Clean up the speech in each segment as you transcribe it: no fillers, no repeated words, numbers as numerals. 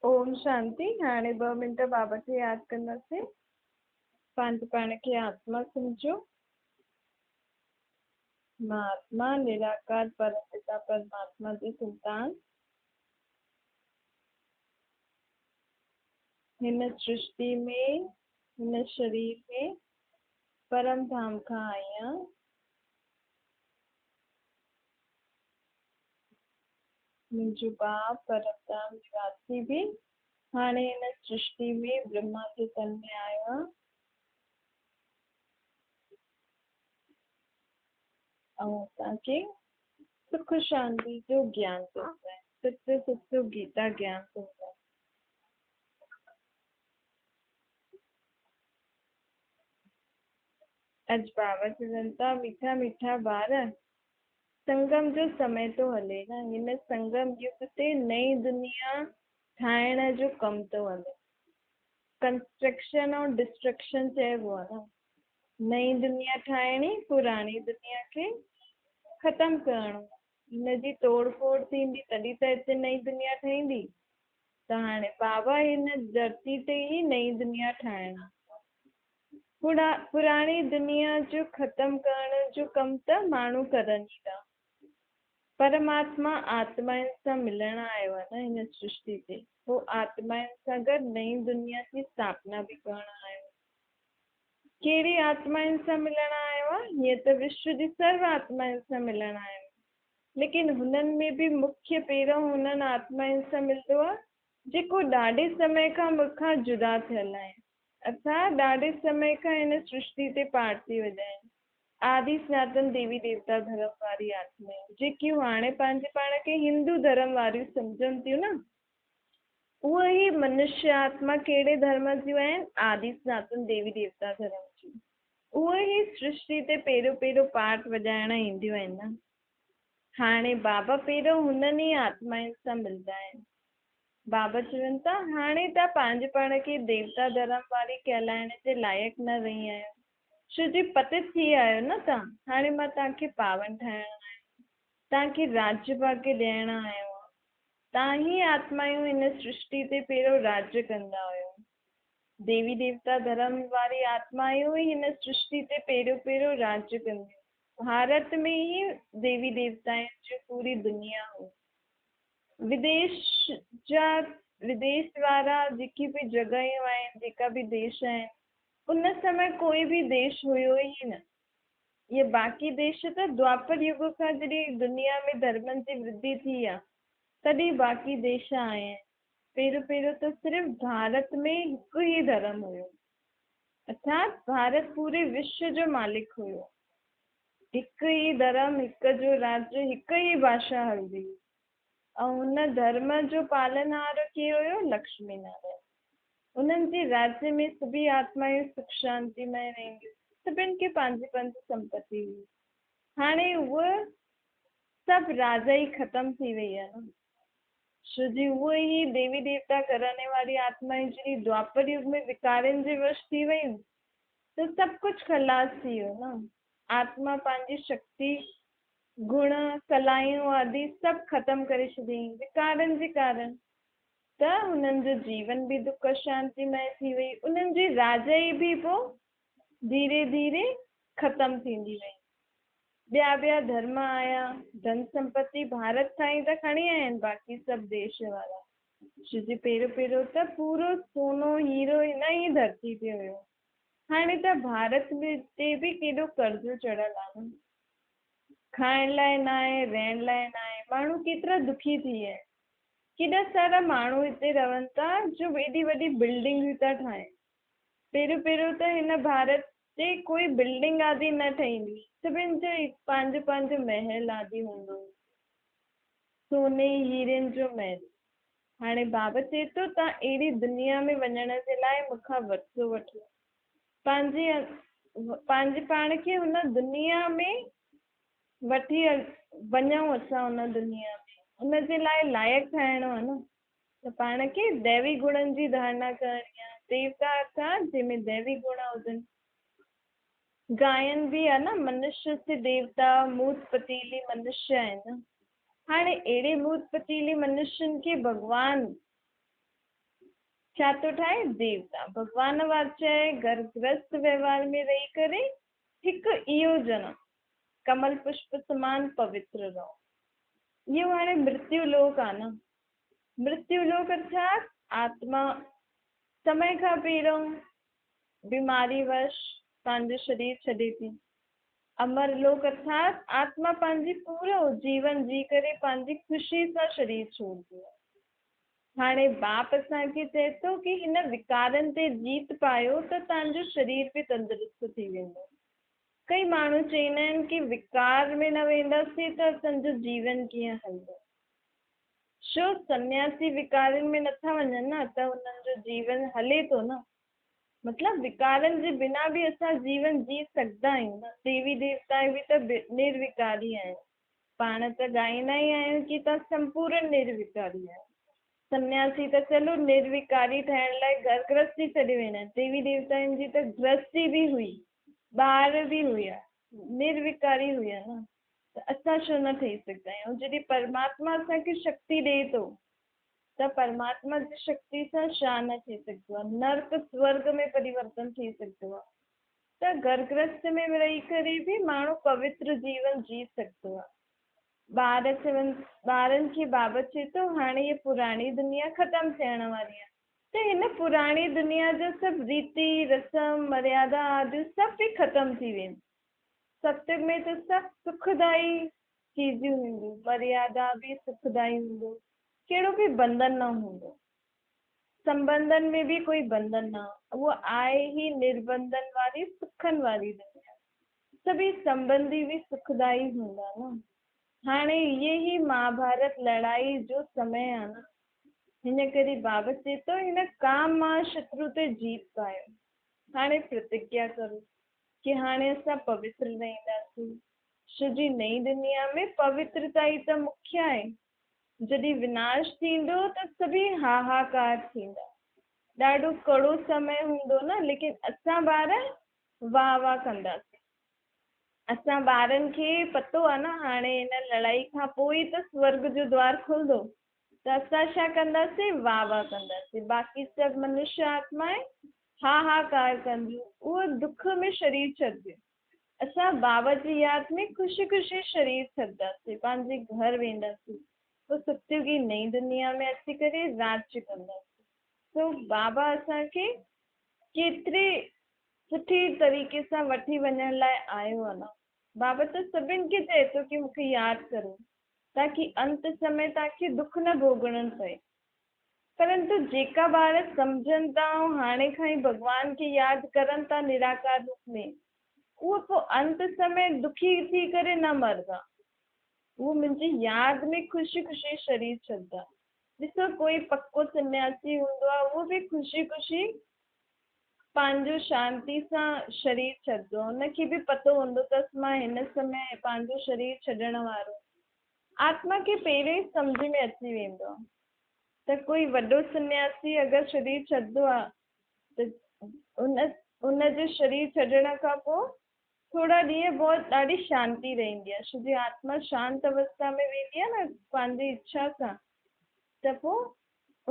اوم شانتي. هاڻي ٻه منٽ بابا کي ياد ڪنداسين. پنهنجي پاڻ کي آتما سمجهو. مان آتما نراڪار پرم پتا پرماتما جي سنتان هن سرشتي ۾ هن شرير ۾ پرم ڌام کان آئي آهيان. منهنجو باپ پرمڌام نواسي به هاڻي هن سرشتي ۾ برهما جي تن ۾ آيو آهي ۽ اسان کي سک شانتي جو گيان ٿو ٻڌائي، سچو سچو گيتا گيان ٿو ٻڌائي. اڄ بابا چون ٿا، مٺا مٺا ٻار، سنگم جو سمي ٿو هلي نه، هن سنگم يگ تي نئين دنيا ٺاهڻ جو ڪم ٿو هلي. ڪنسٽرڪشن ۽ ڊسٽرڪشن چئبو آهي نه. نئين دنيا ٺاهڻي، پراڻي دنيا کي ختم ڪرڻو. هن جي توڙ ڦوڙ ٿيندي تڏهن ته هتي نئين دنيا ٺهندي. ته هاڻي بابا هن ڌرتي تي ئي نئين دنيا ٺاهڻ آيو آهي. پراڻي دنيا جو ختم ڪرڻ جو ڪم ته ماڻهو ڪرن ئي ٿا. پرماتما آتمائن سان ملڻ آيو آهي نه هن سرشتي تي. هو آتمائن سان گڏ نئين دنيا جي اسٿاپنا به ڪرڻ آيو آهي. ڪهڙي آتمائن سان ملڻ آيو آهي؟ هيئن ته وشو جي سرو آتمائن سان ملڻ آيو آهي. ليڪن هنن ۾ به مکيه پهريون هنن آتمائن سان ملندو آهي جيڪو ڏاڍي سمي کان مون کان جدا ٿيل آهن. اسان ڏاڍي سمي کان هن سرشتي تي پاٺ ٿي وڄايون. آدي سناتن ديوي ديوتا ڌرم واري آتمائون، جيڪيون هاڻي پنهنجي پاڻ کي هندو ڌرم واريون سمجهن ٿيون نه، اهي ئي منشيه آتما ڪهڙي ڌرم جون آهن؟ آدي سناتن ديوي ديوتا ڌرم جون. اهي ئي سرشتي تي پهريون پهريون پاٺ وڄائڻ اينديون آهن نه. هاڻي بابا پهريون هنن ئي آتمائن سان ملندا آهن. بابا چون ٿا، هاڻي توهان پنهنجي پاڻ کي ديوتا ڌرم واري ڪهلائڻ جي لائق نه رهي آهيو، ڇو جي پتت ٿي ويا آهيو نه توهان، هاڻي مان توهان کي پاون ٺاهڻ آيو آهيان، توهان کي راجيه ڀاڳيه ڏيڻ آيو آهيان، توهان ئي آتمايون هن سرشتي تي پهريون راڄ ڪندا هيو، ديوي ديوتا ڌرم واري آتمايون ئي هن سرشتي تي پهريون پهريون راڄ ڪنديون هيون، ڀارت ۾ ئي ديوي ديوتائن جي پوري دنيا هئي. وديش جا وديش وارا جيڪي به جڳهيون آهن جيڪا به ديش آهن ان سمي ڪوئي به ديش هيو ئي نه. اهي باقي ديش ته دوآپر يگ کان جڏهن دنيا ۾ ڌرمن جي ورڌي ٿي آ تڏهن باقي ديش آيا آهن. پهريون پهريون ته صرف ڀارت ۾ هڪ ئي ڌرم هيو ارٿات ڀارت پوري وشو جو مالڪ هيو. هڪ ئي ڌرم، هڪ جو راڄ، هڪ ئي ڀاشا هلندي هئي ۽ ان ڌرم جو پالڻهار ڪير هيو؟ لڪشمي نارائڻ. انهن جي راڄ ۾ سڀئي آتمائون سک شانتي مئي رهنديون هيون. سڀن کي پنهنجي پنهنجي سمپتي هئي. هاڻي اهو سڀ راڄ ئي ختم ٿي وئي آهي نه. ڇو جي اهي ئي ديوي ديوتا گهراڻي واري آتمائون جڏهن دوآپر يگ ۾ وڪارين جي وش ٿي ويون ته سڀ ڪجهه خلاص ٿي ويو نه. آتما پنهنجي شڪتي، گڻ، ڪلائون آدي سڀ ختم ڪري ڇڏيائين وڪارن جي ڪارڻ ته هنن جو جيون به دک اشانتي مئي ٿي وئي. انهن جي راجائي به پوء ڌيري ڌيري ختم ٿيندي وئي. ٻيا ٻيا ڌرم آيا، ڌن سمپتي ڀارت کان ئي ته کڻي آيا آهن باقي سڀ ديش وارا. ڇو جي پهريون پهريون ته پورو سونو هيرو هن ئي ڌرتي تي هيو. هاڻي ته ڀارت تي به ڪيڏو قرضو چڙهيل آ نه. کائڻ لاء ناهي، رهڻ لاء ناهي، ماڻهو ڪيترا دکي ٿي ويا آهن. ڪيڏا سارا ماڻهو هتي رهن ٿا جو ايڏي وڏي بلڊنگون ٿا ٺاهين. پهريون پهريون ته هن ڀارت تي ڪوئي بلڊنگ آدي نه ٺهيندي هئي. سڀن جو پنهنجو پنهنجو محل آدي هوندو هو. سوني هيرن جو محل. هاڻي بابا چئي ٿو ته اهڙي دنيا ۾ وڃڻ جي لاء مون کان ورثو وٺو. پنهنجي پنهنجي پاڻ کي هن دنيا ۾ وٺي وڃون اسان ان دنيا ۾ ان جي لاء لائق ٺاهڻو آهي نه ته پاڻ کي ديوي گڻن جي ڌارڻا ڪرڻي آهي. ديوتا ارٿات جنهن ۾ ديوي گڻ هجن. گائن به آ نه منشيه سي ديوتا موت پتيلي منشيه آهن. هاڻي اهڙي موت پتيلي منشين کي ڀڳوان ڇا ٿو ٺاهي؟ ديوتا. ڀڳوان وارچائي گهر گرهست وهنوار ۾ رهي ڪري هڪ اهو جنم ڪمل پشپ سمان پوتر رهو. اهو هاڻي مرتيو لوڪ آ نه. مرتيو لوڪ ارٿات آتما سمي کان پهريون بيماري وش پنهنجو شرير ڇڏي ٿي. امر لوڪ ارٿات آتما پنهنجي پورو جيون جي ڪري پنهنجي خوشي سان شرير ڇوڙندي آ. هاڻي باپ اسان کي چئي ٿو ڪي هن وڪارن تي جيت پايو ته توهان جو شرير به تندرست ٿي ويندو. ڪئي ماڻهو چئيندا آهن ڪي وڪار ۾ نه وينداسين ته اسان جو جيون ڪيئن هلندو. شو سنياسي وڪارن ۾ نٿا وڃن نه ته انهن جو جيون هلي ٿو نه. مطلب وڪارن جي بنا به اسان جيون جي سگهندا آهيون نه. ديوي ديوتا به ته نروڪاري آهن. پاڻ ته ڳائيندا ئي آهيون ڪي توهان سمپورن نروڪاري آهيو. سنياسي ته چلو نروڪاري ٺهڻ لاء گهر گرهستي ڇڏي ويندا آهن. ديوي ديوتائن جي ته گرهستي به هئي، ٻار به هيا، نروڪاري هيا نه، ته اسان ڇو نه ٺهي سگهندا آهيون. جڏهن پرماتما اسان کي شڪتي ڏئي ٿو ته پرماتما جي شڪتي سان ڇا نه ٿي سگهندو آهي. نرڪ سورڳ ۾ پريورتن ٿي سگهندو آهي. ته گهر گرهست ۾ رهي ڪري به ماڻهو پوتر جيون جي سگهندو آهي. ٻار چون ٻارن کي بابا چئي ٿو هاڻي هيء پراڻي دنيا ختم ٿيڻ واري آهي ته هن پراڻي دنيا جا سڀ ريتي رسم مريادا آديون سڀ به ختم ٿي وينديون. ستيگ ۾ ته سڀ سکدائي چيزيون هونديون، مريادا به سکدائي هوندو، ڪهڙو به بنڌن نه هوندو. سنٻنڌن ۾ به ڪوئي بنڌن نه، اهو آهي ئي نربنڌن واري سکن واري دنيا. سڀئي سنٻنڌي به سکدائي هوندا نه. هاڻي هيء ئي مهاڀارت لڙائي جو سمي آ نه. هن ڪري بابا چئي ٿو هن ڪام مها شترو تي جيت پايو. هاڻي پرتگيا ڪرو ڪي هاڻي اسان پوتر رهنداسين. ڇو جي نئين دنيا ۾ پوترتا ئي ته مکيه آهي. جڏهن وناش ٿيندو ته سڀئي هاهاڪار ٿيندا. ڏاڍو ڪڙو سمي هوندو نه ليڪن اسان ٻار واهه واهه ڪنداسين. اسان ٻارن کي پتو آ نه هاڻي هن لڙائي کان پوء ئي ته سورڳ جو دوار کلندو ته اسان ڇا ڪنداسين واهه واهه ڪنداسين. باقي سڀ منشيه آتمائين هاهاڪار ڪنديون اهو دک ۾ شرير ڇڏبيون. اسان بابا جي ياد ۾ خوشي خوشي شرير ڇڏنداسين، پنهنجي گهر وينداسين، پوء ستيوگي نئين دنيا ۾ اچي ڪري راڄ ڪنداسين. سو بابا اسان کي ڪيتري سٺي طريقي سان وٺي وڃڻ لاء آيو آهي نه. بابا ته سڀن کي چئي ٿو ڪي مون کي ياد ڪرو تاڪي انت سمي توهان کي دک نه ڀوڳڻو پئي. پرنتو جيڪا ٻار سمجهن ٿا ۽ هاڻي کان ئي ڀڳوان کي ياد ڪرن ٿا نراڪار روپ ۾، اهي پوء انت سمي دکي ٿي ڪري نه مرندا. اهي منهنجي ياد ۾ خوشي خوشي شرير ڇڏندا. ڏسو ڪوئي پڪو سنياسي هوندو آهي اهو به خوشي خوشي پنهنجو شانتي سان شرير ڇڏندو آهي. ان کي به پتو هوندو اٿس مان هن سمي پنهنجو شرير ڇڏڻ وارو آهيان. آتما کي پهريون ئي سمجهه ۾ اچي ويندو آهي ته ڪوئي وڏو سنياسي اگر شرير ڇڏندو آهي ته ان ان جي شرير ڇڏڻ کان پوء ٿورا ڏينهن بهت ڏاڍي شانتي رهندي آهي ڇو جي آتما شانت اوسٿا ۾ ويندي آهي نه پنهنجي اڇا سان ته پوء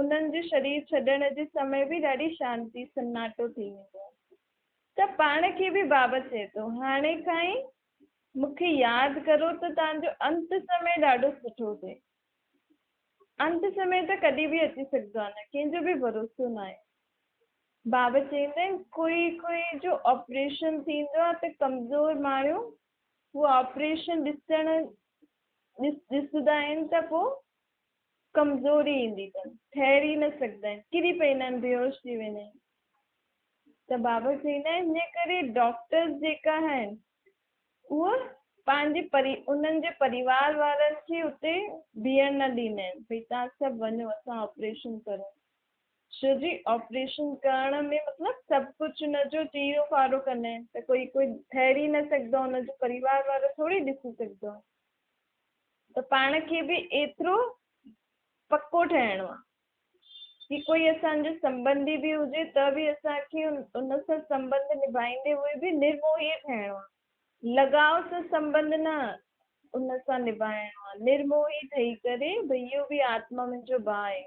انهن جي شرير ڇڏڻ جي سمي به ڏاڍي شانتي سناٽو ٿي ويندو آهي ته پاڻ کي به بابا چئي ٿو هاڻي کان ئي مون کي ياد ڪرو ته توهان جو انت سمي ڏاڍو سٺو ٿئي. انت سمي ته ڪڏهن به اچي سگهندو آهي نه، ڪنهن جو به ڀروسو ناهي. بابا چئيندا آهن ڪوئي ڪوئي جو آپريشن ٿيندو آهي ته ڪمزور ماڻهو اهو آپريشن ڏسڻ ڏسندا آهن ته پوء ڪمزوري ايندي اٿن، ٺهري نه سگهندا آهن، ڪري پئيندا آهن، بيهوش ٿي ويندا آهن. ته بابا چئيندا آهن ان ڪري ڊاڪٽرز جيڪا آهن اهي پنهنجي پري انهن جي پريوار وارن کي اتي بيهڻ نه ڏيندا آهن ڀئي توهان سڀ وڃو اسان آپريشن ڪرون ڇو جي آپريشن ڪرڻ ۾ مطلب سڀ ڪجهه ان جو چيرو ڦاڙو ڪندا آهن ته ڪوئي ڪوئي ٺهري نه سگهندو ان جو پريوار وارو ٿوري ڏسي سگهندو آهي ته پاڻ کي به ايترو پڪو ٺهڻو آهي جي ڪوئي اسان جو سنٻنڌي به هجي ته به اسان کي ان سان سنٻنڌ نڀائيندي هوئي به نرموهي ٺهڻو آهي. لڳاء سان سنٻنڌ نه ان سان نڀائڻو آهي. نرموهي ٺهي ڪري ڀئي اهو به آتما منهنجو ڀاء آهي.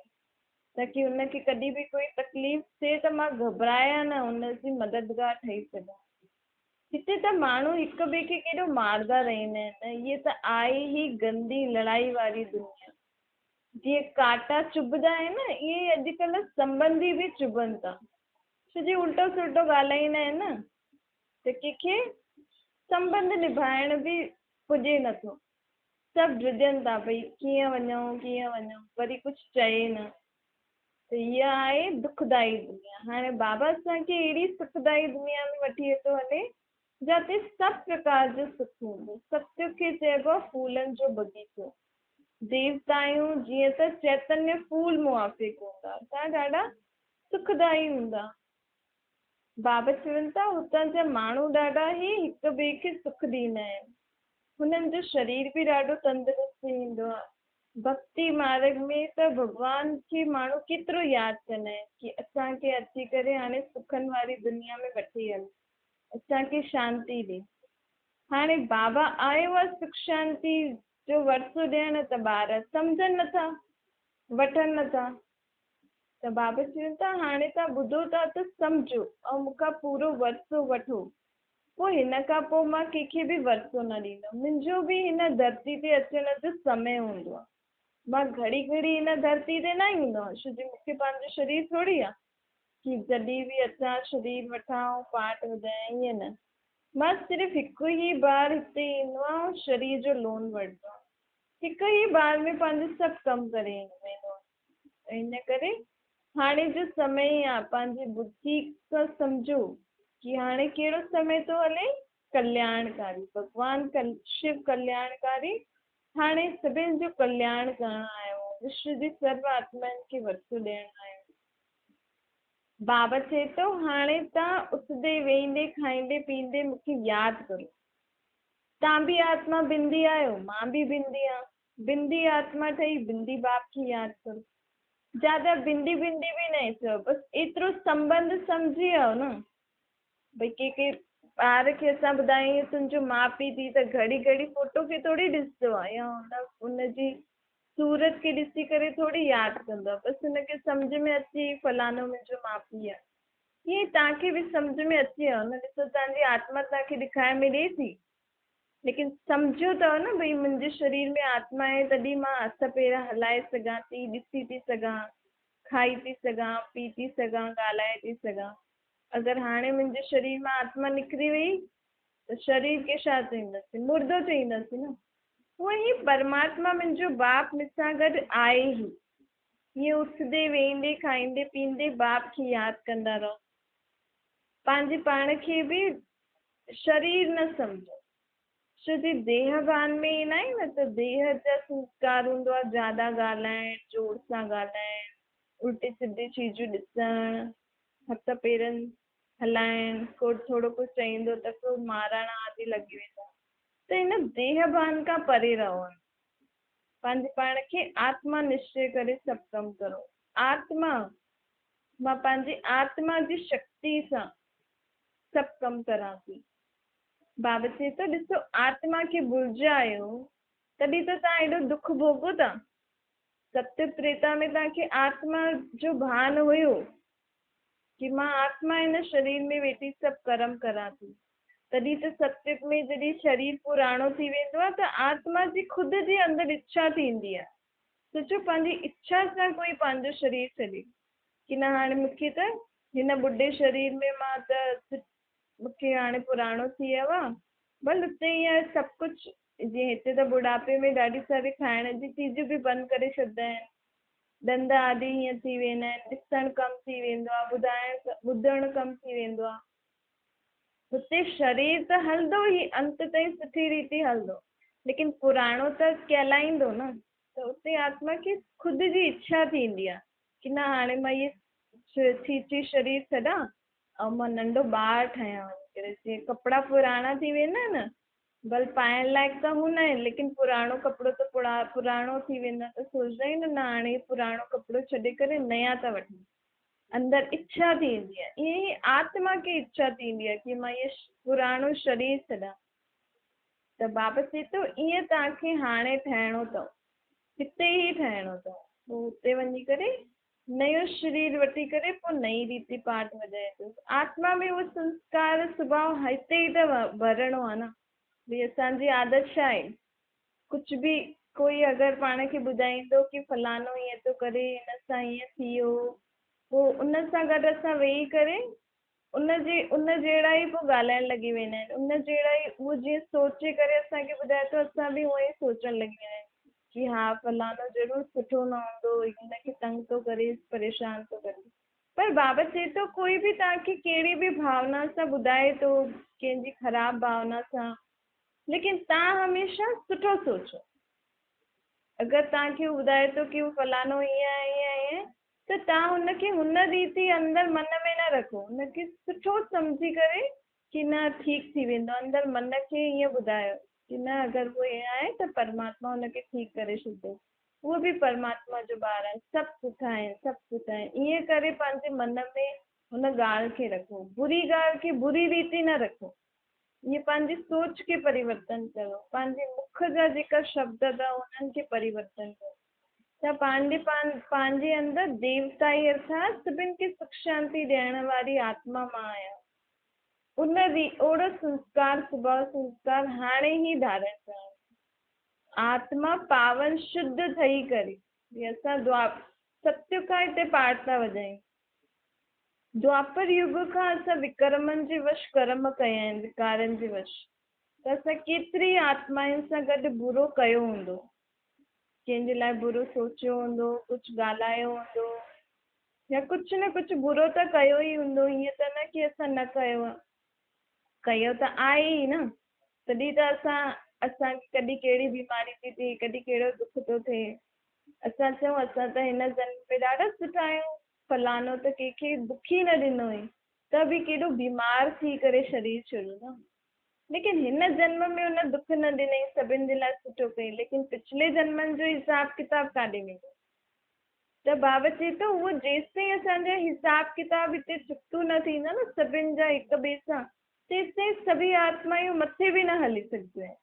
تاڪه هن کي ڪڏهن به ڪوئي تڪليف ٿئي ته مان گهٻرايان نه، هن جي مددگار ٺهي سگهان. هتي ته ماڻهو هڪ ٻئي کي ڪيڏو ماردا رهندا آهن. هيء ته آهي ئي گندي لڙائي واري دنيا. جيئن ڪانٽا چڀندا آهن نه، ائين ئي اڄڪلهه سنٻنڌي به چڀن ٿا. ڇو جي الٽو سلٽو ڳالهائيندا آهن نه، ته ڪنهن کي سنٻنڌ نڀائڻ به پڄي نٿو. سڀ ڊڄن ٿا ڀئي ڪيئن وڃون ڪيئن وڃون، وري ڪجهه چئي نه. ته هيء آهي دکدائي دنيا. هاڻي بابا اسان کي اهڙي سکدائي دنيا ۾ وٺي ٿو هلي، جاتي سڀ پرڪار جو سک هوندو. ستيگ کي چئبو آهي ڦولن جو بغيچو. ديوتائون جيئن ته چيتنيه ڦول موافق هوندا، تان ڏاڍا سکدائي هوندا. بابا چون ٿا هتان جا ماڻهو ڏاڍا ئي هڪ ٻئي کي سک ڏيندا آهن. هنن جو شرير به ڏاڍو تندرست ٿي ويندو آهي. ڀڳتي مارڳ ۾ ته ڀڳوان کي ماڻهو ڪيترو ياد ڪندا آهن ڪي اسان کي اچي ڪري هاڻي سکن واري دنيا ۾ وٺي هل، اسان کي شانتي ڏي. هاڻي بابا آيو آهي سک شانتي جو ورثو ڏيڻ ته ٻار سمجهن نٿا، وٺن نٿا. ته بابا چون ٿا هاڻي توهان ٻڌو ٿا ته سمجهو ۽ مون کان پورو ورثو وٺو، پوء هن کان پوء مان ڪنهن کي به ورثو نه ڏيندم، منهنجو به هن ڌرتي تي اچڻ جو سمي هوندو آهي، مان گهڙي گهڙي هن ڌرتي تي نه ايندو آهيان، ڇو جو مون کي پنهنجو شرير ٿوري آهي ڪي جڏهن به اچان شرير وٺان ۽ پاٺ وڄايان، ائين نه، مان صرف هڪ ئي بار هتي ايندو آهيان ۽ شرير جو لون وٺندو آهيان، هڪ ئي بار ۾ پنهنجو سڀ ڪم ڪري ويندو آهيان. ان ڪري هاڻي جو سمي آ پنهنجي ٻڌي سان سمجهو ڪي هاڻي ڪهڙو سمي ٿو هلي؟ ڪلياڻڪاري ڀڳوان شو ڪلياڻڪاري هاڻي سڀن جو ڪلياڻ ڪرڻ آيو آ، وشو جي سرو آتمائن کي ورثو ڏيڻ آيو آ. بابا چئي ٿو هاڻي تان اٿندي ويهندي کائيندي پيئندي مون کي ياد ڪرو. تان به آتما بندي آهيو مان به بندي آهيان. بندي آتما ٺهي بندي باپ کي ياد ڪرو. زياده بندي بندي به نه چئو بس ايترو سنبنڌ سمجهي ويو نه ڀئي ڪي ڪي ٻار کي اسان ٻڌايون تنهنجو ماء پيء ٿي ته گهڙي گهڙي فوٽو کي ٿوري ڏسندو آهي يا ان جي صورت کي ڏسي ڪري ٿوري ياد ڪندو آهي بس ان کي سمجهه ۾ اچي فلاڻو منهنجو ماء پيء آهي ائين توهان کي به سمجهه ۾ اچي ويو نه ڏسو توهان جي آتما توهان کي ڏکائي ۾ ڏئي ٿي ليڪن سمجهيو اٿو نه ڀئي منهنجي شرير ۾ آتما آهي تڏهن مان هٿ پير هلائي سگهان ٿي، ڏسي ٿي سگهان، کائي ٿي سگهان، پي ٿي سگهان، ڳالهائي ٿي سگهان. اگر هاڻي منهنجي شرير مان آتما نڪري وئي ته شرير کي ڇا چئينداسين؟ مردو چئينداسين نه. هونئن ئي پرماتما منهنجو باپ مون سان گڏ آهي ئي. ائين اٿندي، ويهندي، کائيندي پيئندي باپ کي ياد ڪندا رهو. پنهنجي پاڻ کي به شرير نه سمجهو. ڇو جي ديهه ڀان ۾ ايندا آهيون نه ته ديهه جا سنسڪار هوندو آهي زياده ڳالهائڻ، زور سان ڳالهائڻ، الٽي سڌي چيزون ڏسڻ، هٿ پيرن هلائڻ، ڪو ٿورو ڪجهه چئيندو ته ڪو مارڻ آدي لڳي ويندا ته ان ديهه ڀان کان پري رهو. پنهنجي پاڻ کي آتما نشچي ڪري سڀ ڪم ڪرو. آتما مان پنهنجي آتما جي شڪتي سان سڀ ڪم ڪران ٿي. بابا چئي ٿو، ڏسو آتما کي ڀلجيا آهيو، تڏهن ته توهان ايڏو دک ڀوڳو ٿا. ستيگ تريتا ۾ توهان کي آتما جو ڀان هيو ڪي مان آتما هن شرير ۾ ويٺي سڀ ڪرم ڪران ٿي. تڏهن ته ستيگ ۾ جڏهن شرير پراڻو ٿي ويندو آهي ته آتما جي خود جي اندر اڇا ٿيندي آهي. سوچو پنهنجي اڇا سان ڪوئي پنهنجو شرير ڇڏي ڪي نه هاڻي مون کي ته هن ٻڍي شرير ۾ مان ته مون کي هاڻي پراڻو ٿي ويو آ ڀل اتي ائين سڀ ڪجهه جيئن هتي ته ٻڍاپي ۾ ڏاڍي ساري کائڻ جي چيزون به بند ڪري ڇڏدا آهن ڏند آدي هيئن ٿي ويندا آهن ڏسڻ ڪم ٿي ويندو آ ٻڌائڻ ٻڌڻ ڪم ٿي ويندو آ هتي شرير ته هلندو ئي انت تائين سٺي ريتي هلندو ليڪن پراڻو ته ڪهلائيندو نه ته اتي آتما کي خود جي اڇا ٿيندي آهي ڪي نه هاڻي مان هي ڇي ڇي شرير ڇڏان ۽ مان ننڍو ٻار ٺهيان وڃي ڪري جيئن ڪپڙا پراڻا ٿي ويندا آهن نه ڀل پائڻ لائق ته هوندا آهن ليڪن پراڻو ڪپڙو ته پراڻو ٿي ويندو آهي ته سوچدا آهيون نه نه هاڻي هي پراڻو ڪپڙو ڇڏي ڪري نيا ٿا وٺون اندر اڇا ٿيندي آهي، ائين ئي آتما کي اڇا ٿيندي آهي ڪي مان هيء پراڻو شرير ڇڏان. ته بابا چئي ٿو ائين توهان کي هاڻي ٺهڻو اٿو، هتي ئي ٺهڻو اٿو، پوء هتي وڃي ڪري نيو شرير وٺي ڪري پوءِ نئين ريتي پاٺ وڄائي ٿو. آتما ۾ اهو سنسڪار سڀاءُ هتي ئي ته ڀرڻو آهي نه. ڀئي اسان جي عادت ڇا آهي؟ ڪجهه به ڪوئي اگر پاڻ کي ٻڌائيندو ڪه فلاڻو ائين ٿو ڪري، هن سان ائين ٿي ويو، پوءِ ان سان گڏ اسان ويهي ڪري ان جهڙا ئي پوءِ ڳالهائڻ لڳي ويندا آهن. ان جهڙا ئي اهو جيئن سوچي ڪري اسان کي ٻڌائي ٿو، اسان به اونئن ئي سوچڻ لڳي ويندا آهيون ڪه ها فلاڻو ضرور سٺو نه هوندو، هن کي تنگ ٿو ڪري، پريشان ٿو ڪري. پر بابا چئي ٿو ڪوئي به توهان کي ڪهڙي به ڀاونا سان ٻڌائي ٿو، ڪنهن جي خراب ڀاونا سان، ليڪن توهان هميشه سٺو سوچو. اگر توهان کي ٻڌائي ٿو ڪه هو فلاڻو ائين آهي، ائين آهي، ائين آهي، ته توهان هن کي هن ريتي اندر من ۾ نه رکو، هن کي سٺو سمجهي ڪري ڪه نه ٺيڪ ٿي ويندو. اندر من کي ائين ٻڌايو ڪه نه اگر هو ائين آهي ته پرماتما هن کي ٺيڪ ڪري ڇڏيندو، اهو به پرماتما جو ٻار آهي، سڀ سٺا آهن، سڀ سٺا آهن. ائين ڪري پنهنجي من ۾ هن ڳالهه کي رکو، بري ڳالهه کي بري ريتي نه رکو. ائين پنهنجي سوچ کي پريورتن ڪرو، پنهنجي مک جا جيڪا شبد اٿو انهن کي پريورتن ڪرو. ته پنهنجي اندر ديوتائي ارٿات سڀني کي سک شانتي ڏيڻ واري آتما مان آهيان، ان اوهڙو سنسڪار سڀاءُ سنسڪار هاڻي ئي ڌارڻ ڪرڻ. آتما پاون شڌ ٺهي ڪري، جيئن اسان ستيگ کان هتي پاٺ ٿا وڄايون، دوآپر يگ کان اسان وڪرمن جي وش ڪرم ڪيا آهن، وڪارن جي وش، ته اسان ڪيتري آتمائن سان گڏ برو ڪيو هوندو، ڪنهن جي لاءِ برو سوچيو هوندو، ڪجهه ڳالهايو هوندو، يا ڪجهه نه ڪجهه برو ته ڪيو ئي هوندو. ائين ته نه ڪه اسان نه ڪيو آهي، ڪيو ته آهي ئي نه، تڏهن ته اسان کي ڪڏهن ڪهڙي بيماري ٿي ٿئي، ڪڏهن ڪهڙو دک ٿو ٿئي. اسان چئون اسان ته هن جنم ۾ ڏاڍا سٺا آهيون، فلاڻو ته ڪنهن کي دک ئي نه ڏنو هئي، ته به ڪيڏو بيمار ٿي ڪري شرير ڇڏيو نه. ليڪن هن جنم ۾ هن دک نه ڏنئي، سڀني جي لاءِ سٺو ڪئي، ليڪن پڇلي جنمن جو حساب ڪتاب ڪاڏي ويندو؟ ته بابا چئي ٿو اهو جيستائين اسان جا حساب ڪتاب هتي چڪتو نه ٿيندا نه سڀني جا هڪ ٻئي سان، تيستائين سڀئي آتمائون مٿي به نه هلي سگهنديون آهن.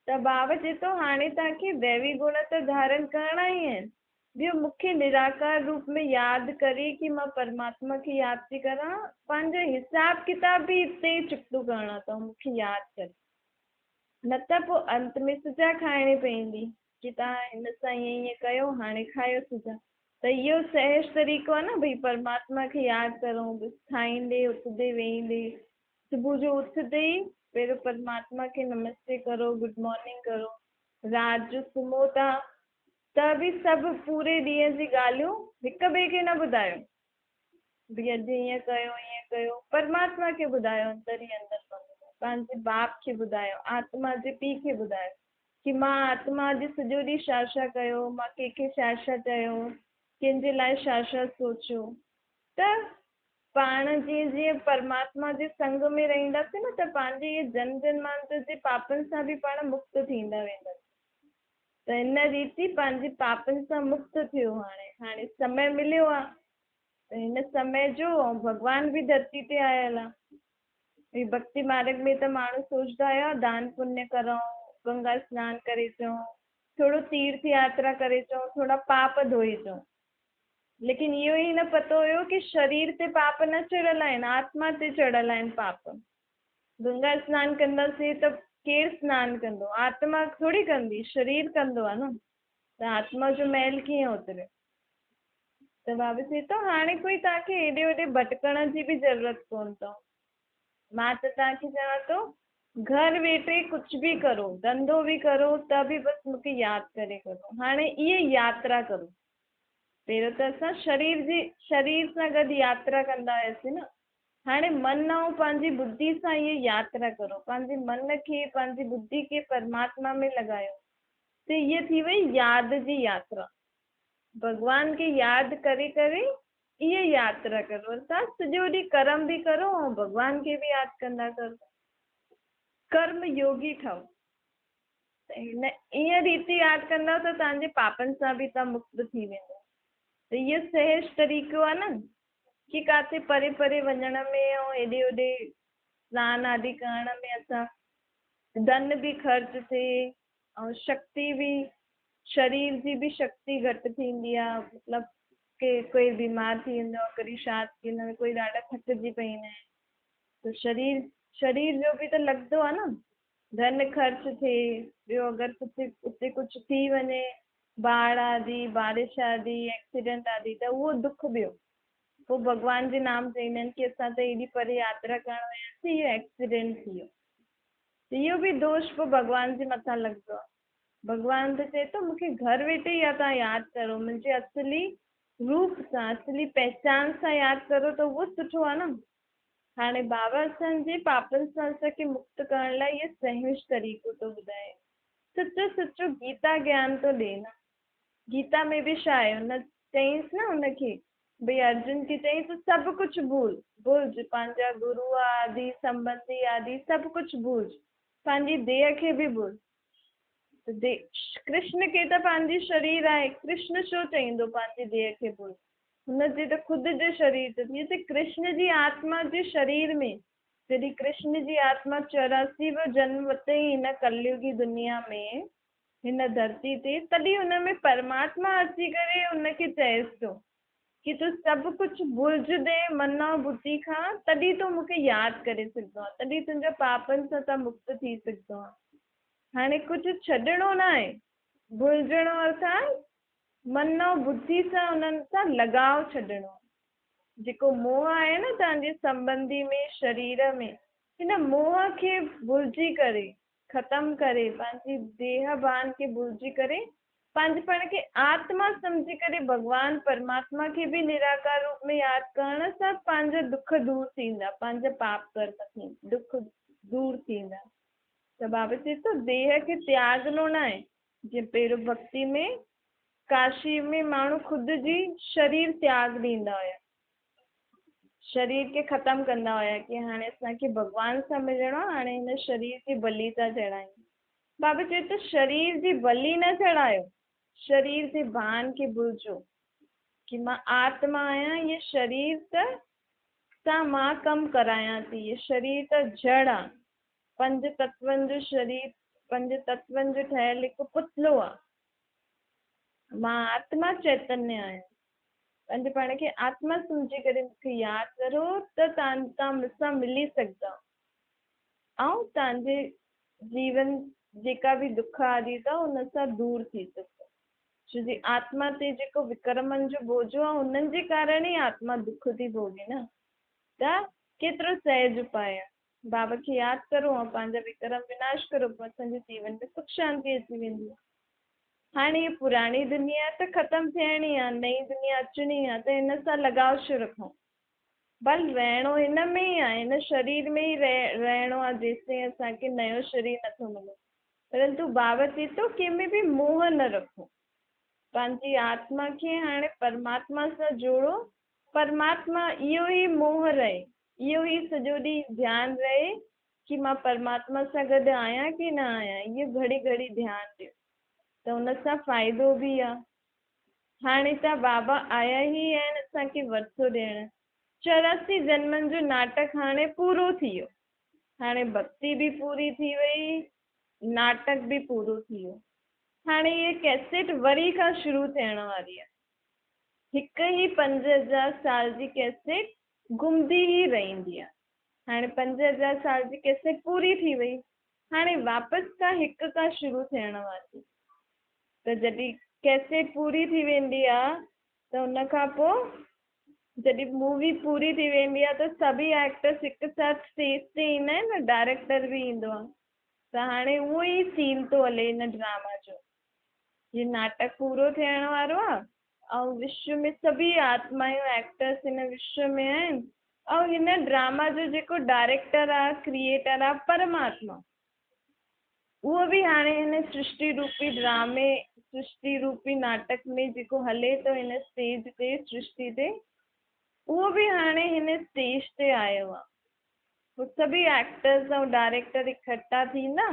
ته بابا چئي ٿو هاڻي توهان کي ديوي گڻ ته ڌارڻ ڪرڻا ئي آهن، ٻيو مون کي نراڪار روپ ۾ ياد ڪري ڪه مان پرماتما کي ياد ٿي ڪران، پنهنجو حساب ڪتاب به هتي ئي چڪتو ڪرڻو اٿو، مون کي ياد ڪري، نه ته پوءِ انت ۾ سزا کائڻي پوندي ڪه توهان هن سان ائين ائين ڪيو، هاڻي کايو سزا. ته اهو سهج طريقو آهي نه ڀئي پرماتما کي ياد ڪرون، بس کائيندي اٿندي ويهندي، صبح جو اٿندي ئي پهريون پرماتما کي نمستي ڪرو، گڊ مارننگ ڪرو، رات جو سمهو ٿا ته به سڀ پوري ڏينهن جي ڳالهيون هڪ ٻئي کي نه ٻڌايو، ڀئي اڄ ائين ڪيو ائين ڪيو، پرماتما کي ٻڌايو اندر ئي اندر من ۾، پنهنجي باپ کي ٻڌايو، آتما جي پيءُ کي ٻڌايو ڪه مان آتما اڄ سڄو ڏينهن ڇا ڇا ڪيو، مان ڪنهن کي ڇا ڇا چيو، ڪنهن جي لاءِ ڇا ڇا سوچيو. ته پاڻ جيئن جيئن پرماتما جي سنگ ۾ رهنداسين نه ته پنهنجي اهي جنم جنمانتر جي پاپن سان به پاڻ مڪت ٿيندا وينداسين. ته هن ريتي پنهنجي پاپن سان مڪت ٿيو. هاڻي سمي مليو آهي ته هن سمي جو ۽ ڀڳوان به ڌرتي تي آيل آهي. هي ڀڪتي مارگ ۾ ته ماڻهو سوچندا هئا دان پڃ ڪرون، گنگا سنان ڪري اچون، ٿورو تيرٿ ياترا ڪري اچون، ٿورا پاپ ڌوئي اچون، ليڪن اهو ئي نه پتو هيو ڪه شرير تي پاپ نه چڙهيل آهن، آتما تي چڙهيل آهن پاپ. گنگا سنان ڪنداسين ته ڪير سنان ڪندو؟ آتما ٿوري ڪندي، شرير ڪندو آهي نه، ته آتما جو ميل ڪيئن اتري؟ ته بابا چئي ٿو هاڻي ڪوئي توهان کي هيڏي هوڏي ڀٽڪڻ جي به ضرورت ڪونه اٿو. مان ته توهان کي چوان ٿو گهر ويٺي ڪجهه به ڪرو، ڌنڌو به ڪرو ته به بس مون کي ياد ڪري ڪرو. هاڻي اهي ياترا ڪرو. پهريون ته اسان شرير سان گڏ ياترا ڪندا هئاسين نه، هاڻي من ۽ پنهنجي ٻڌي سان اهي ياترا ڪرو، پنهنجي من کي پنهنجي ٻڌي کي پرماتما ۾ لڳايو. ته اها ٿي وئي ياد جي ياترا. ڀڳوان کي ياد ڪري ڪري اها ياترا ڪرو. اسان سڄو ڏينهن ڪرم به ڪرو ۽ ڀڳوان کي به ياد ڪندا ڪرو. ڪرم يوگي ٺهو. ته هن ائين ريتي ياد ڪندؤ ته توهان جي پاپن سان به توهان مڪت ٿي ويندؤ. ته اهو سهج طريقو آهي نه ڪه ڪاٿي پري پري وڃڻ ۾ ۽ هيڏي هوڏي سنان آدي ڪرڻ ۾ اسان ڌن به خرچ ٿئي ۽ شڪتي به، شرير جي به شڪتي گهٽ ٿيندي آهي، مطلب ڪي ڪوئي بيمار ٿي ويندو آهي، ڪڏهن ڇا ٿي ويندو آهي، ڪوئي ڏاڍا ٿڪجي پئيندا آهن. ته شرير جو به ته لڳندو آهي نه، ڌن خرچ ٿئي، ٻيو اگر ڪجهه اتي ڪجهه ٿي وڃي، باڙهه آدي، بارش آدي، ايڪسيڊنٽ آدي، ته اهو دک ٻيو. پوءِ ڀڳوان جي نام چئيندا آهن ڪي اسان ته ايڏي پري ياترا ڪرڻ وياسين، اهو ايڪسيڊنٽ ٿي ويو. ته اهو به دوش پوءِ ڀڳوان جي مٿان لڳندو آهي. ڀڳوان ته چئي ٿو مون کي گهر ويٺي ئي توهان ياد ڪرو، منهنجي اصلي روپ سان، اصلي پهچان سان ياد ڪرو ته اهو سٺو آهي نه. هاڻي بابا اسان جي پاپن سان اسان کي مڪت ڪرڻ لاءِ اهو سهج طريقو ٿو ٻڌائي، سچو سچو گيتا گيان ٿو ڏي نه. گيتا ۾ به ڇا آهي، هن چئينس نه هن کي ڀئي ارجن کي چئين تون سڀ ڪجهه ڀول، ڀلج پنهنجا گرو آدي سنبنڌي آدي سڀ ڪجهه ڀلج، پنهنجي ديهه کي به ڀل. ته ڪرشن کي ته پنهنجي شرير آهي، ڪرشن ڇو چئيندو پنهنجي ديهه کي ڀل؟ هن جي ته خود جي شرير تي ٿي. ته ڪرشن جي آتما جي شرير ۾ جڏهن ڪرشن جي آتما 84 ويو جنم ورتئي هن ڪليگي دنيا ۾ هن ڌرتي تي، تڏهن هن ۾ پرماتما اچي ڪري هن کي چئيس ٿو ڪه تون سڀ ڪجهه ڀلج the من ٻڌي کان، تڏهن تون مون کي ياد ڪري سگهندو آهين، تڏهن تنهنجا پاپن سان تون مڪت ٿي سگهندو آهين. هاڻي ڪجهه ڇڏڻو نه آهي، ڀلجڻو ارٿات من ٻڌي سان انهن سان لڳاءُ ڇڏڻو. جيڪو موهه آهي نه توهان جي سنٻنڌي ۾ شرير ۾، هن موهه کي ڀلجي ڪري ختم ڪري پنهنجي ديهه ڀان کي ڀلجي ڪري پنهنجي پاڻ کي آتما سمجهي ڪري ڀڳوان پرماتما کي به نراڪار روپ ۾ ياد ڪرڻ سان پنهنجا دک دور ٿيندا، پنهنجا پاپ ڪرم ٿيندا، دک دور ٿيندا. ته بابا چئي ٿو ديهه کي تياڳڻو نه آهي. جيئن پهريون ڀڪتي ۾ ڪاشي ۾ ماڻهو خود جي شرير تياڳ ڏيندا هئا، شرير کي ختم ڪندا هئا ڪه هاڻي اسان کي ڀڳوان سان ملڻو آهي، هاڻي هن شرير جي بلي ٿا چڙهايون. بابا چئي ٿو شرير جي بلي نه چڙهايو، شرير جي ڀان کي ڀلجو ڪه مان آتما آهيان، اهو شرير ته سان مان ڪم ڪرايان ٿي، اهو شرير ته جڙ آهي، پنج تتون جو شرير، پنج تتون جو ٺهيل هڪ پتلو آهي، مان آتما چيتنيه آهيان. پنهنجي پاڻ کي آتما سمجهي ڪري مون کي ياد ڪرو ته توهان مون سان ملي سگهندا ۽ توهان جي جيون جيڪا به دک آدي اٿو ان سان دور ٿي سگهندو. ڇو جي آتما تي جيڪو وڪرمن جو بوجهو آهي انهن جي ڪارڻ ئي آتما دک ٿي ڀوڳي نه. ته ڪيترو سهج اپاءُ آهي، بابا کي ياد ڪرو ۽ پنهنجا وڪرم وناش ڪرو، پوءِ اسان جي جيون ۾ سک شانتي اچي ويندي. هاڻي هيءَ پراڻي دنيا ته ختم ٿيڻي آهي، نئين دنيا اچڻي آهي، ته هن سان لڳاءُ ڇو رکون؟ ڀل رهڻو هن ۾ ئي آهي، هن شرير ۾ ئي رهڻو آهي جيستائين اسان کي نيو شرير نٿو ملي. پرنتو بابا چئي ٿو ڪنهن ۾ به موهه نه رکو، پنهنجي آتما کي هاڻي پرماتما سان جوڙو. پرماتما اهو ئي موهه رهي، اهو ئي سڄو ڏينهن ڌيان رهي ڪه مان پرماتما سان گڏ آهيان ڪه نه آهيان، اهو گهڙي گهڙي ڌيان ڏيو ته هن سان فائدو به آهي. هاڻي ته بابا آيا ئي آهن اسان کي ورثو ڏيڻ. 84 جنمن جو ناٽڪ هاڻي پورو ٿي ويو، هاڻي ڀڪتي به پوري ٿي وئي، ناٽڪ به پورو ٿي ويو. هاڻي هيءَ ڪيسيٽ وري کان شروع ٿيڻ واري آهي. هڪ ئي 5000 سال جي ڪيسيٽ گهمندي ئي رهندي آهي. هاڻي 5000 سال جي ڪيسيٽ پوري ٿي وئي، هاڻي واپس کان هڪ کان شروع ٿيڻ واري. ته جڏهن ڪيسيٽ پوري ٿي ويندي آهي ته هن کان پوءِ جڏهن مووي پوري ٿي ويندي آهي ته سڀئي ايڪٽرس هڪ ساٿ اسٽيج تي ايندا آهن نه، ڊائريڪٽر به ايندو آهي. ته هاڻي اهو ئي سين ٿو هلي هن ڊراما جو. هي ناٽڪ پورو ٿيڻ وارو آهي ۽ وشو ۾ سڀئي آتمايون ايڪٽرس هن وشو ۾ آهن ۽ هن ڊراما جو جيڪو ڊائريڪٽر آهي، ڪريئيٽر آهي، پرماتما، اهو به هاڻي هن سرشٽي روپي ڊرامي، سرشٽي روپي ناٽڪ ۾ جيڪو هلي ٿو هن اسٽيج تي، سرشٽي تي، اهو به هاڻي هن اسٽيج تي آيو آهي. پوءِ سڀئي ايڪٽرس ۽ ڊائريڪٽر اڪٺا ٿيندا،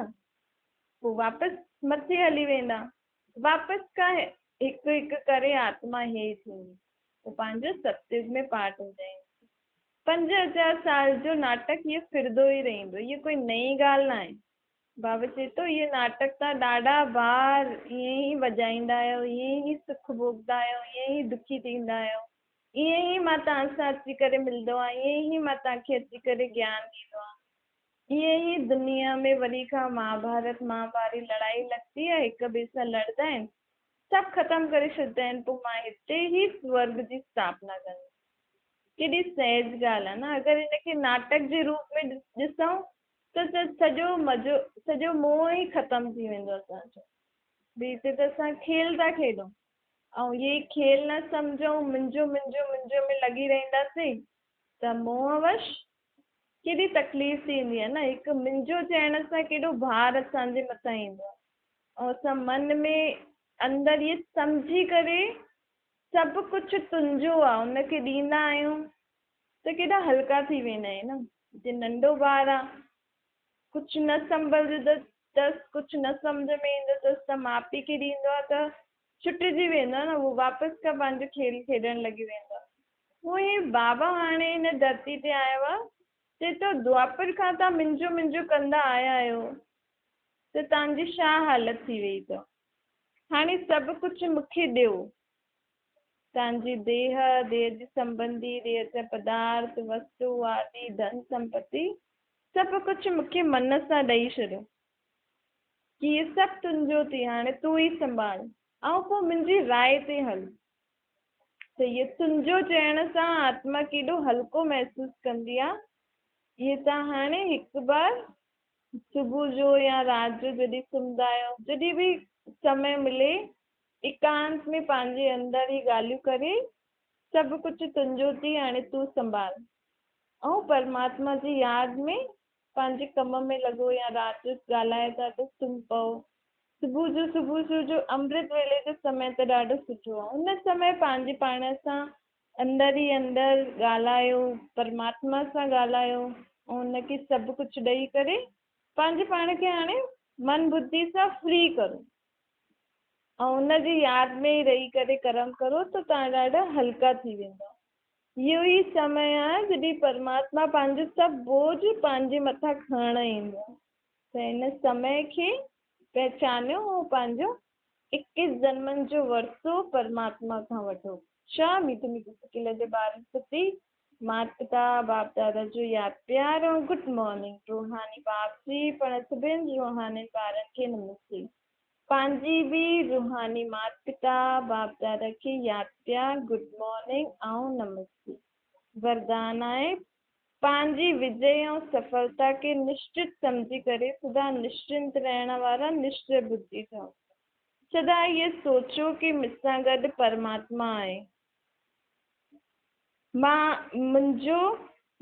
پوءِ واپس مٿي هلي ويندا، واپس کان هڪ هڪ ڪري آتما هيٺ ٿيندي، پوءِ پنهنجو ستيگ ۾ پاٺ هو جائيندو. 5000 سال جو ناٽڪ اهو ڦرندو ئي رهندو، اهو ڪوئي نئين ڳالهه نه آهي. بابا چئي ٿو، اهي ناٽڪ توهان ڏاڍا بار ائين ئي وڄائيندا آهيو، ائين ئي سک ڀوڳندا آهيو، ائين ئي دکي ٿيندا آهيو، ائين ئي مان توهان سان اچي ڪري ملندو آهيان، ائين ئي مان توهان کي اچي ڪري گيان ڏيندو آهيان. ائين ئي دنيا ۾ وري کان مهاڀارت مهاڀاري لڙائي لڳندي آهي، هڪ ٻئي سان لڙندا آهن، سڀ ختم ڪري ڇڏيندا آهن، پوء مان هتي ئي سورڳ جي اسٿاپنا ڪندس. ڪيڏي سهج ڳالهه آهي نه، اگر هن کي ناٽڪ جي روپ ۾ ڏسون ته سڄو مزو سڄو موهه ئي ختم ٿي ويندو اسان جو. ٻي هتي ته اسان کيل ٿا کيڏون ۽ اهي کيل نه سمجهون، منهنجو منهنجو منهنجو ۾ لڳي رهنداسين ته موهه وش ڪيڏي تڪليف ٿيندي آهي نه. هڪ منهنجو چئڻ سان ڪيڏو ڀار اسان جي مٿان ايندو آهي ۽ اسان من ۾ اندر اهي سمجهي ڪري سڀ ڪجهه تنهنجو آهي ان کي ڏيندا آهيون ته ڪيڏا هلڪا ٿي ويندا آهيون نه. جي ننڍو ٻار آ، ڪجهه نه سنڀلجندو اٿس، ڪجهه نه سمجهه ۾ ايندو اٿس ته ماءُ پيءُ کي ڏيندو آ ته ڇٽجي ويندو آ نه، اهو واپس کان پنهنجو کيل کيڏڻ لڳي ويندو آ. اهو ئي بابا هاڻي هن ڌرتي تي آيو آ، چئي ٿو دوآپر کان توهان منهنجو منهنجو ڪندا آيا آهيو ته توهان جي ڇا حالت ٿي وئي اٿو، هاڻي سڀ ڪجهه مون کي ڏيو. توهان جي ديهه، ديهه جي سنٻنڌي، ديهه جا پدارٿ، وستو آدي، ڌن سمپتي، سڀ ڪجهه مون کي من سان ڏئي ڇڏيو. ڪي هي سڀ تنهنجو ٿي، هاڻي تون ئي سنڀال ۽ پوء منهنجي راء تي هل. ته هيء تنهنجو چئڻ سان آتما ڪيڏو هلڪو محسوس ڪندي آ. هيء توهان هاڻي هڪ بار صبح جو يا رات جو جڏهن سمهندا آهيو، جڏهن به سمي ملي ايڪانت ۾ پنهنجي اندر هي ڳالهيون ڪري، سڀ ڪجهه تنهنجو ٿي، هاڻي تون سنڀال. ۽ پرماتما جي ياد ۾ پنهنجي ڪم ۾ لڳو يا رات جو ڳالهايو ٿا ته سمهي پئو. صبح جو صبح جو جو امرت ويلي جو سمي ته ڏاڍو سٺو آهي. ان سمي پنهنجي پاڻ سان اندر ئي اندر ڳالهايو، پرماتما سان ڳالهايو ۽ ان کي سڀ ڪجهه ڏئي ڪري پنهنجي پاڻ کي هاڻي من ٻڌي سان فري ڪرو. ۽ ان جي ياد ۾ ئي رهي ڪري ڪرم ڪرو ته توهان ڏاڍا هلڪا ٿي ويندا. اهو ئي سمي آهي جڏهن پرماتما پنهنجو سڀ بوجهه پنهنجي مٿان کڻڻ ايندو آهي ته ان سمي کي پهچانيو ۽ پنهنجو اڪيس جنمن جو ورثو پرماتما کان وٺو. ڇا ميٺي ميٺي سڪيل جي ٻارن پرتي مات پتا باپ دادا جو ياد پيار ۽ گڊ مارننگ روحاني باپ جي پڻ سڀن روحانين ٻارن کي نمستي پنهنجي به روحاني مات پتا باپ دادا کي ياد پيار گڊ مارننگ ۽ نمستي وردان آهي پنهنجي وجي ۽ سڦلتا کي نشچت سمجهي ڪري سدا نشچنت رهڻ وارا نشچي ٻڌي ٺهو سدا اهي سوچو ڪي مون سان گڏ پرماتما آهي. مان منهنجو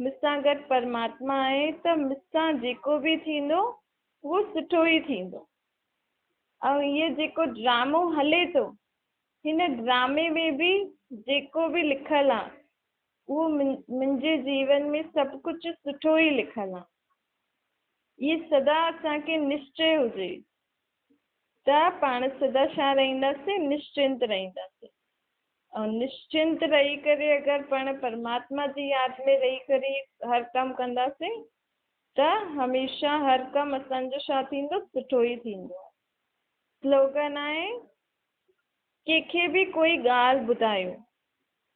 مون سان گڏ پرماتما آهي ته مون سان جيڪو به ٿيندو اهو سٺو ئي ٿيندو ۽ هيء جيڪو ڊرامو هلي ٿو هن ڊرامي ۾ به جيڪو به لکيل آهي اهو منهنجي جيون ۾ سڀ ڪجهه سٺو ئي لکيل آهي. اهي سدا اسان کي نشچي هجي ته پاڻ سدا ڇا رهنداسين نشچنت رهنداسين. ۽ نشچنت رهي ڪري اگر پاڻ پرماتما جي ياد ۾ رهي ڪري هر ڪم ڪنداسين ته هميشه هر ڪم اسان جو ڇا ٿيندو سٺو ئي ٿيندو. سلوگن آهي ڪنهن کي به ڪوئي ڳالهه ٻڌايو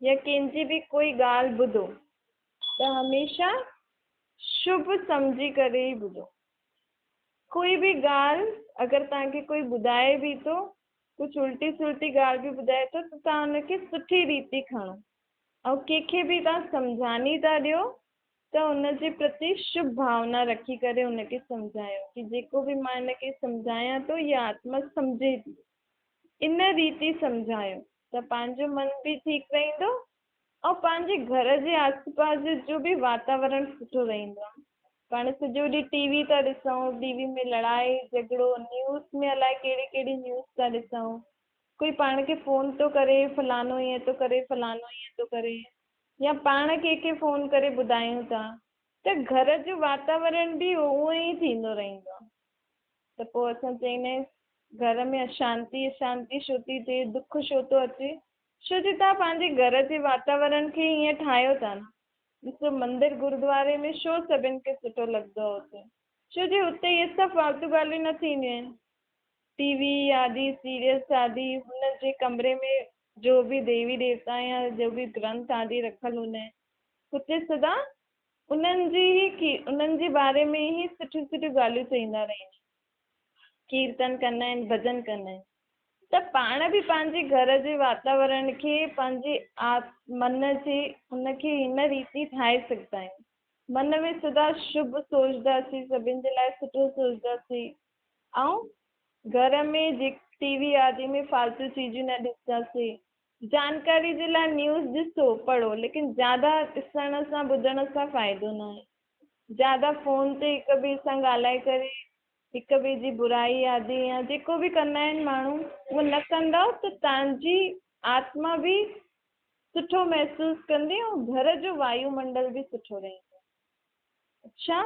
يا ڪنهن جي به ڪوئي ڳالهه ٻڌو ته هميشه شڀ سمجهي ڪري ئي ٻڌو. ڪوئي به ڳالهه اگر توهان کي ڪوئي ٻڌائي به ٿو ڪجهه الٽي سلٽي ڳالهه به ٻڌائي ٿو ته توهان ان کي سٺي ريتي کڻو ۽ ڪنهن کي به توهان سمجهاني ٿا ڏيو ته ان جي پرتي شڀ ڀاونا رکي ڪري ان کي سمجهايو ڪي جيڪو به مان ان کي سمجهايان ٿو اها آتما سمجهي ٿي ان ريتي سمجهايو ته پنهنجو من به ٺيڪ رهندو ۽ پنهنجي گهر جي آس پاس جو به واتاورڻ سٺو رهندو آهي. پاڻ سڄو ڏينهن ٽي وي ٿا ڏسون، ٽي وي ۾ لڙائي جهڳڙو، نيوز ۾ الائي ڪهڙي ڪهڙي نيوز ٿا ڏسون، ڪوئي پاڻ کي فون ٿو ڪري فلاڻو ائين ٿو ڪري فلاڻو ائين ٿو ڪري يا پاڻ ڪنهن کي فون ڪري ٻڌايون ٿا ته گهر جو واتاورڻ به اونئن ئي ٿيندو رهندو آهي ته پوء اسان چئيندا آهيون گهر ۾ اشانتي اشانتي ڇو ٿي ٿئي، دک ڇو ٿو اچي، ڇو جو توهان پنهنجي گهر جي واتاورڻ کي ائين ٺاهيو ٿا نه. ڏسو مندر گردواري ۾ ڇو سڀن کي سٺو لڳندو آهي اتي. ڇو جي هتي اهي سڀ فالتو ڳالهيون نه ٿينديون آهن. ٽي وي آدي سيريلس آدي هن جي ڪمري ۾ جو به ديوي ديوتا يا جو به گرنٿ آدي رکيل هوندا آهن هتي سدا انهن جي ئي ڪي انهن جي باري ۾ ئي سٺيون سٺيون ڳالهيون چئيندا رهندا آهن. ڪيرتن ڪندا آهن، ڀڄن ڪندا آهن. ته پاڻ به پنهنجي گهر جي واتاورڻ کي پنهنجي من جي ان کي هن ريتي ٺاهي سگهندا آهيون. من ۾ سدا شڀ سوچنداسين، سڀن جي لاء سٺو سوچنداسين ۽ گهر ۾ جي ٽي وي آدي ۾ فالتو چيزون نه ڏسنداسين. جانڪاري جي لاء نيوز ڏسو، پڙهو، ليڪن زياده ڏسڻ سان ٻڌڻ سان فائدو نه آهي. زياده فون تي هڪ ٻئي سان ڳالهائي ڪري هڪ ٻئي جي برائي آدي يا جيڪو به ڪندا آهن ماڻهو اهو نه ڪندؤ ته توهان جي آتما به سٺو محسوس ڪندي ۽ گهر جو وايومنڊل به سٺو رهندو. اڇا!